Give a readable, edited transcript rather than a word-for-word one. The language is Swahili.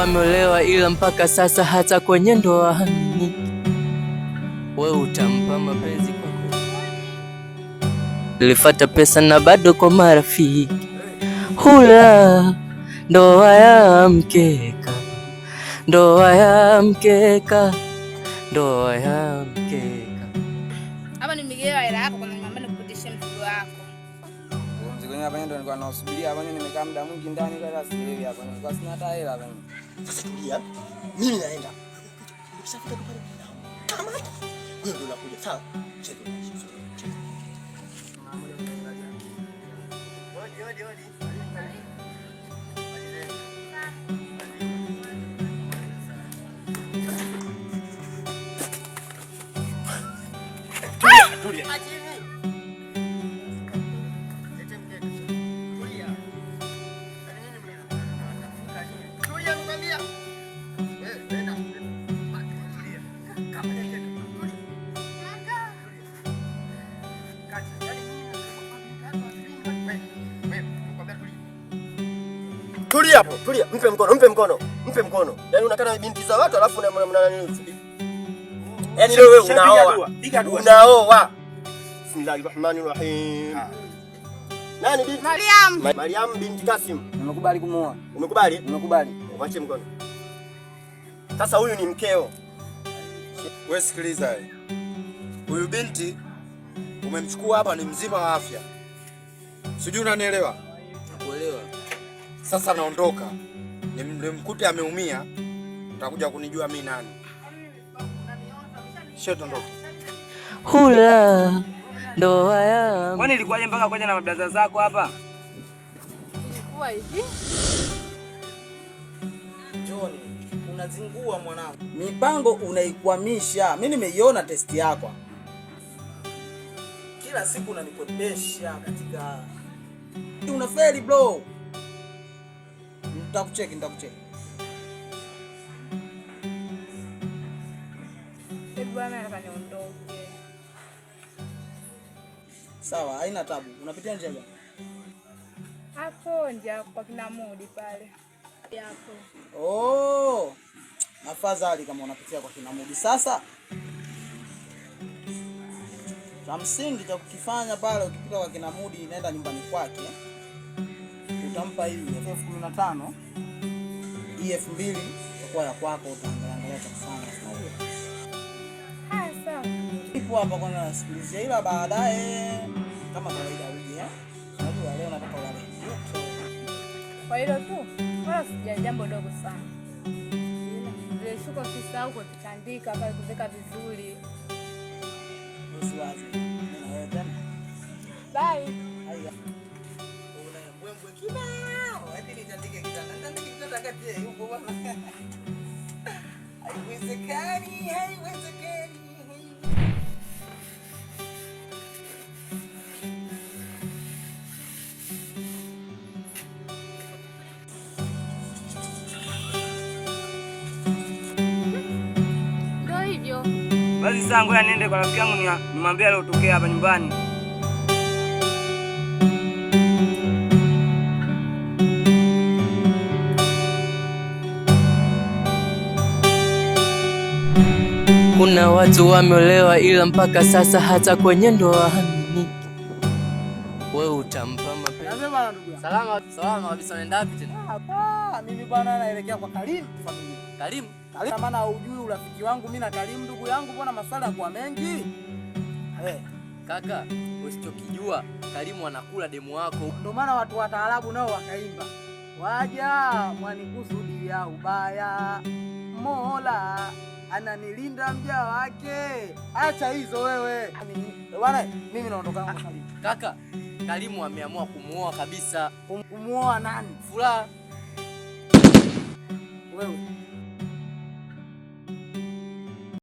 wameolewa ila mpaka sasa hata kwenye ndoa haminiki. We utampa mapenzi kwa kweli. Nilifata pesa na bado kwa marafiki. Hula ndoa ya mkeka, ndoa ya mkeka, ndoa ya mkeka. Hapa nimegewa hela yako kwa nimeambia nikupitishie mzigo wako. Mzigo wenyewe hapa ndio nilikuwa nausubiria hapa, nimekaa muda mwingi ndani kwa hata sielewi hapa. Nilikuwa sina hata hela hapa. Sasa tulia. Mimi naenda. Nikishafika tu pale kamata. Wewe ndio unakuja, sawa? Cheza. Cheza. Odi, odi, odi. Tulia. Tulia hapo, tulia. Mpe mkono, mpe mkono, mpe mkono. Yaani unakaa na binti za watu alafu una nini? Yaani leo wewe unaoa. Unaoa. Bismillahirrahmanirrahim. Nani binti? Mariam. Mariam binti Kasim. Nimekubali kumuoa. Umekubali? Nimekubali. Mwache mkono. Sasa huyu ni mkeo. Wewe sikiliza wewe. Huyu binti umemchukua hapa ni mzima wa afya. Sijui unanielewa? Nakuelewa. Sasa naondoka. Nimkute ameumia, utakuja kunijua mimi nani. Sio, tuondoke. Hula ndoa ya Kwani ilikuwaje mpaka kuja na mabraza zako hapa? Ilikuwa hivi. John, unazingua mwanangu. Mipango unaikwamisha. Mimi nimeiona test yako. Kila siku unanikwepesha katika unafeli bro. Nitakucheki, nitakucheki. Hebu bwana nataka niondoke. Sawa, haina tabu. Unapitia njia gani? Hapo njia kwa kina Mudi pale. Hapo. Oh. Afadhali kama unapitia kwa kina Mudi. Sasa cha msingi cha kukifanya pale ukipita kwa kina Mudi, inaenda nyumbani kwake. Utampa hii 15,000. Hii 2,000 itakuwa ya kwako, utaangalia angalia cha kufanya. Unajua? Haya sawa. Ipo hapa kwanza nasikilizia, ila baadaye kama kawaida uje. Unajua leo nataka ulale joto. Kwa hilo tu, wala sija jambo dogo sana. Ile shuka usisahau kutandika pale kuweka vizuri. Usiwaze. Mimi na wewe tena. Bye. Haya. Una mbwembwe kibao. Hadi nitandike kitanda. Nitandike kitanda kati yeye yupo bwana. Haiwezekani, haiwezekani. Ndio hivyo. Basi sasa ngoja niende kwa rafiki yangu nimwambie aliyotokea hapa nyumbani. Kuna watu wameolewa ila mpaka sasa hata kwenye ndoa haminiki. We utampa mapenzi. Nasema ndugu yangu. Salama, salama kabisa. Unaenda wapi tena? Ah, mimi bwana naelekea kwa Karim familia. Karim? Karim maana hujui urafiki wangu mimi na Karim ndugu yangu, mbona maswala kwa mengi? Kaka, usichokijua Karimu anakula demu wako. Ndio maana watu wa taarabu nao wakaimba. Waja mwanikusudia ubaya, Mola ananilinda mja wake. Acha hizo wewe. Bwana, mimi naondoka kwa Karimu. Kaka, Karimu ameamua kumuoa kabisa. Kumuoa nani? Furaha. Wewe.